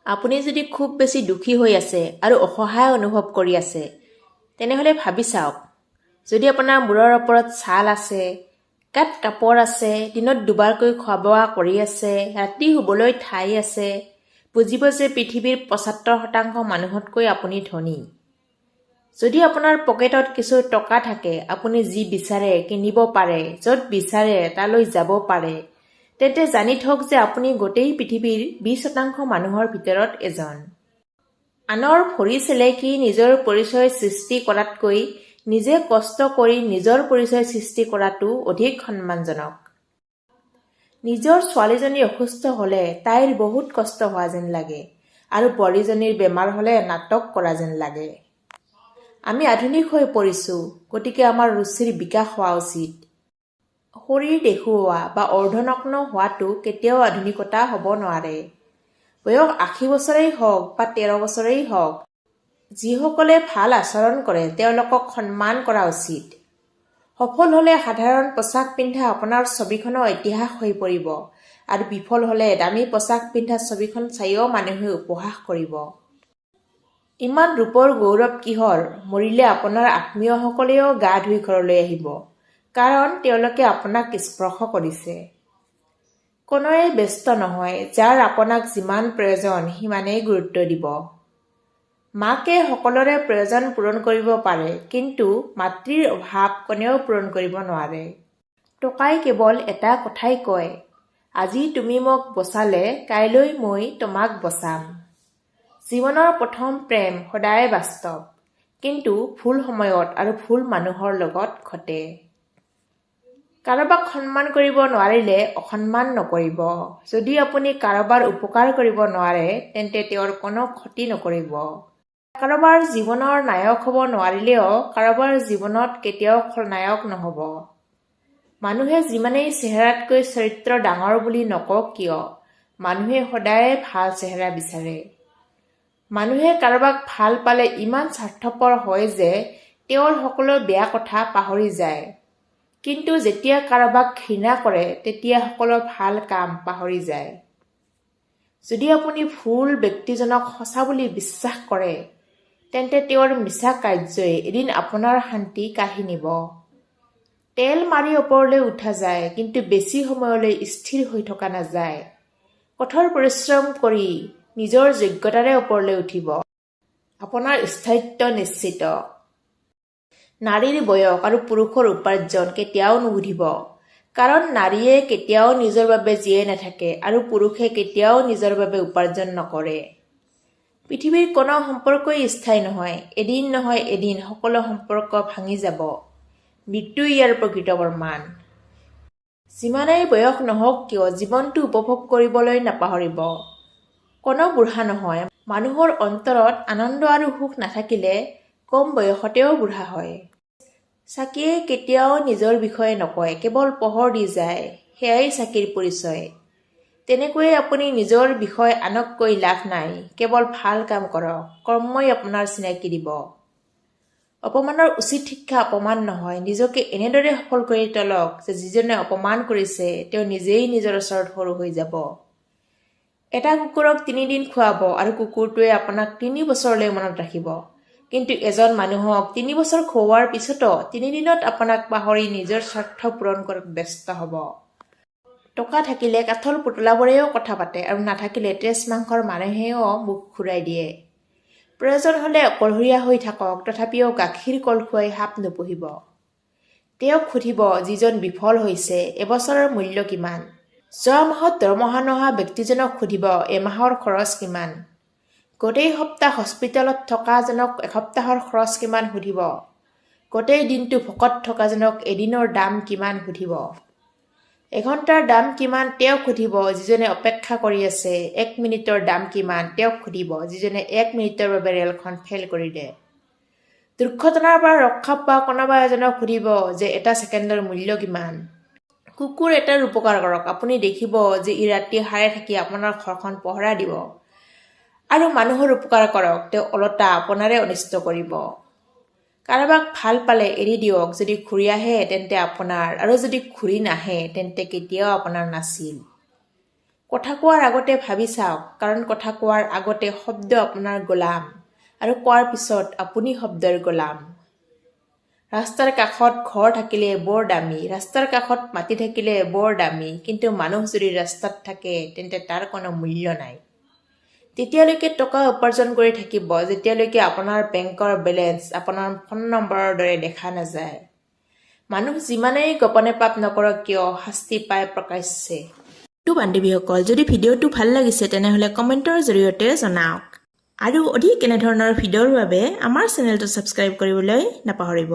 আপুনি যদি খুব বেছি দুখী হৈ আছে আৰু অসহায় অনুভৱ কৰি আছে, তেনেহ'লে ভাবি চাওক, যদি আপোনাৰ মূৰৰ ওপৰত ছাল আছে, গাত কাপোৰ আছে, দিনত দুবাৰকৈ খোৱা বোৱা কৰি আছে, ৰাতি শুবলৈ ঠাই আছে, বুজিব যে পৃথিৱীৰ 75% মানুহতকৈ আপুনি ধনী। যদি আপোনাৰ পকেটত কিছু টকা থাকে, আপুনি যি বিচাৰে কিনিব পাৰে, য'ত বিচাৰে তালৈ যাব পাৰে, তেন্তে জানি থওক যে আপুনি গোটেই পৃথিৱীৰ 20% মানুহৰ ভিতৰত এজন। আনৰ ভৰি চেলেকি নিজৰ পৰিচয় সৃষ্টি কৰাতকৈ নিজে কষ্ট কৰি নিজৰ পৰিচয় সৃষ্টি কৰাটো অধিক সন্মানজনক। নিজৰ ছোৱালীজনী অসুস্থ হ'লে তাইৰ বহুত কষ্ট হোৱা যেন লাগে আৰু বোৱাৰীজনীৰ বেমাৰ হ'লে নাটক কৰা যেন লাগে। আমি আধুনিক হৈ পৰিছো, গতিকে আমাৰ ৰুচিৰ বিকাশ হোৱা উচিত। শৰীৰ দেখুওৱা বা অৰ্ধনগ্ন হোৱাটো কেতিয়াও আধুনিকতা হ'ব নোৱাৰে। বয়স 80 বছৰেই হওক বা 13 বছৰেই হওক, যিসকলে ভাল আচৰণ কৰে তেওঁলোকক সন্মান কৰা উচিত। সফল হ'লে সাধাৰণ পোছাক পিন্ধা আপোনাৰ ছবিখনো ইতিহাস হৈ পৰিব আৰু বিফল হ'লে দামী পোছাক পিন্ধা ছবিখন চাইও মানুহে উপহাস কৰিব। ইমান ৰূপৰ গৌৰৱ কিহৰ, মৰিলে আপোনাৰ আত্মীয়সকলেও গা ধুই ঘৰলৈ আহিব, কাৰণ তেওঁলোকে আপোনাক স্পৰ্শ কৰিছে। কোনোৱে ব্যস্ত নহয়, যাৰ আপোনাক যিমান প্ৰয়োজন সিমানেই গুৰুত্ব দিব। মাকে সকলোৰে প্ৰয়োজন পূৰণ কৰিব পাৰে, কিন্তু মাতৃৰ অভাৱ কোনেও পূৰণ কৰিব নোৱাৰে। টকাই কেৱল এটা কথাই কয়, আজি তুমি মোক বচালে কাইলৈ মই তোমাক বচাম। জীৱনৰ প্ৰথম প্ৰেম সদায় বাস্তৱ, কিন্তু ভুল সময়ত আৰু ভুল মানুহৰ লগত ঘটে। কাৰোবাক সন্মান কৰিব নোৱাৰিলে অসন্মান নকৰিব। যদি আপুনি কাৰোবাৰ উপকাৰ কৰিব নোৱাৰে, তেন্তে তেওঁৰ কোনো ক্ষতি নকৰিব। কাৰোবাৰ জীৱনৰ নায়ক হ'ব নোৱাৰিলেও কাৰোবাৰ জীৱনত কেতিয়াও খলনায়ক নহ'ব। মানুহে যিমানেই চেহেৰাতকৈ চৰিত্ৰ ডাঙৰ বুলি নকওক কিয়, মানুহে সদায়ে ভাল চেহেৰা বিচাৰে। মানুহে কাৰোবাক ভাল পালে ইমান স্বাৰ্থপৰ হয় যে তেওঁৰ সকলো বেয়া কথা পাহৰি যায়। কিন্তু যেতিয়া কাৰোবাক ঘৃণা কৰে, তেতিয়া সকলো ভাল কাম পাহৰি যায়। যদি আপুনি ভুল ব্যক্তিজনক সঁচা বুলি বিশ্বাস কৰে, তেন্তে তেওঁৰ মিছা কাৰ্যই এদিন আপোনাৰ শান্তি কাঢ়ি নিব। তেল মাৰি ওপৰলৈ উঠা যায়, কিন্তু বেছি সময়লৈ স্থিৰ হৈ থকা নাযায়। কঠোৰ পৰিশ্ৰম কৰি নিজৰ যোগ্যতাৰে ওপৰলৈ উঠিব। আপোনাৰ স্থায়িত্ব নিশ্চিত। নাৰীৰ বয়স আৰু পুৰুষৰ উপাৰ্জন কেতিয়াও নুসুধিব, কাৰণ নাৰীয়ে কেতিয়াও নিজৰ বাবে জীয়াই নাথাকে আৰু পুৰুষে কেতিয়াও নিজৰ বাবে উপাৰ্জন নকৰে। পৃথিৱীৰ কোনো সম্পৰ্কই স্থায়ী নহয়, এদিন নহয় এদিন সকলো সম্পৰ্ক ভাঙি যাব। মৃত্যুই ইয়াৰ প্ৰকৃত প্ৰমাণ। যিমানেই বয়স নহওক কিয়, জীৱনটো উপভোগ কৰিবলৈ নাপাহৰিব। কোনো বুঢ়া নহয়, মানুহৰ অন্তৰত আনন্দ আৰু সুখ নাথাকিলে কম বয়সতেও বুঢ়া হয়। চাকিয়ে কেতিয়াও নিজৰ বিষয়ে নকয়, কেৱল পোহৰ দি যায়, সেয়াই চাকিৰ পৰিচয়। তেনেকৈয়ে আপুনি নিজৰ বিষয়ে আনক কৈ লাভ নাই, কেৱল ভাল কাম কৰক, কৰ্মই আপোনাৰ চিনাকি দিব। অপমানৰ উচিত শিক্ষা অপমান নহয়। নিজকে এনেদৰে সফল কৰি তোলক যে যিজনে অপমান কৰিছে তেওঁ নিজেই নিজৰ ওচৰত সৰু হৈ যাব। এটা কুকুৰক 3 দিন খুৱাব আৰু কুকুৰটোৱে আপোনাক 3 বছৰলৈ মনত ৰাখিব। কিন্তু এজন মানুহক 3 বছৰ খুওৱাৰ পিছতো 3 দিনত আপোনাক পাহৰি নিজৰ স্বাৰ্থ পূৰণ কৰাত ব্যস্ত হ'ব। টকা থাকিলে কাঠৰ পুতলাবোৰেও কথা পাতে আৰু নাথাকিলে তেজ মাংসৰ মানুহেও মুখ ঘূৰাই দিয়ে। প্ৰয়োজন হ'লে অকলশৰীয়া হৈ থাকক, তথাপিও গাখীৰ কল খুৱাই সাপ নুপুহিব। তেওঁক সুধিব যিজন বিফল হৈছে, এবছৰৰ মূল্য কিমান? যোৱা মাহত দৰমহা নোহোৱা ব্যক্তিজনক সুধিব, এমাহৰ খৰচ কিমান? গোটেই সপ্তাহ হস্পিতালত থকা জনক এসপ্তাহৰ খৰচ কিমান সুধিব। গোটেই দিনটো ভোকত থকাজনক এদিনৰ দাম কিমান সুধিব। এঘণ্টাৰ দাম কিমান তেওঁক সুধিব যিজনে অপেক্ষা কৰি আছে। এক মিনিটৰ দাম কিমান তেওঁক সুধিব যিজনে এক মিনিটৰ বাবে ৰেলখন ফেইল কৰিলে। দুৰ্ঘটনাৰ পৰা ৰক্ষা পোৱা কোনোবা এজনক সুধিব যে এটা ছেকেণ্ডৰ মূল্য কিমান। কুকুৰ এটাৰ উপকাৰ কৰক, আপুনি দেখিব যে ই ৰাতি সাৰে থাকি আপোনাৰ ঘৰখন পহৰা দিব। আৰু মানুহৰ উপকাৰ কৰক, তেওঁ ওলোটা আপোনাৰে অনিষ্ট কৰিব। কাৰোবাক ভাল পালে এৰি দিয়ক, যদি ঘূৰি আহে তেন্তে আপোনাৰ আৰু যদি ঘূৰি নাহে তেন্তে কেতিয়াও আপোনাৰ নাছিল। কথা কোৱাৰ আগতে ভাবি চাওক, কাৰণ কথা কোৱাৰ আগতে শব্দ আপোনাৰ গোলাম আৰু কোৱাৰ পিছত আপুনি শব্দৰ গোলাম। ৰাস্তাৰ কাষত ঘৰ থাকিলে বৰ দামী, ৰাস্তাৰ কাষত মাটি থাকিলে বৰ দামী, কিন্তু মানুহ যদি ৰাস্তাত থাকে তেন্তে তাৰ কোনো মূল্য নাই। তেতিয়ালৈকে টকা উপাৰ্জন কৰি থাকিব, যেতিয়ালৈকে আপোনাৰ বেংকৰ বেলেঞ্চ আপোনাৰ ফোন নম্বৰৰ দৰে দেখা নাযায়। মানুহ যিমানেই গোপনে পাপ নকৰক কিয়, শাস্তি পায় প্ৰকাশ্যে। বান্ধৱীসকল, যদি ভিডিঅ'টো ভাল লাগিছে তেনেহ'লে কমেণ্টৰ জৰিয়তে জনাওক আৰু অধিক এনেধৰণৰ ভিডিঅ'ৰ বাবে আমাৰ চেনেলটো ছাবস্ক্ৰাইব কৰিবলৈ নাপাহৰিব।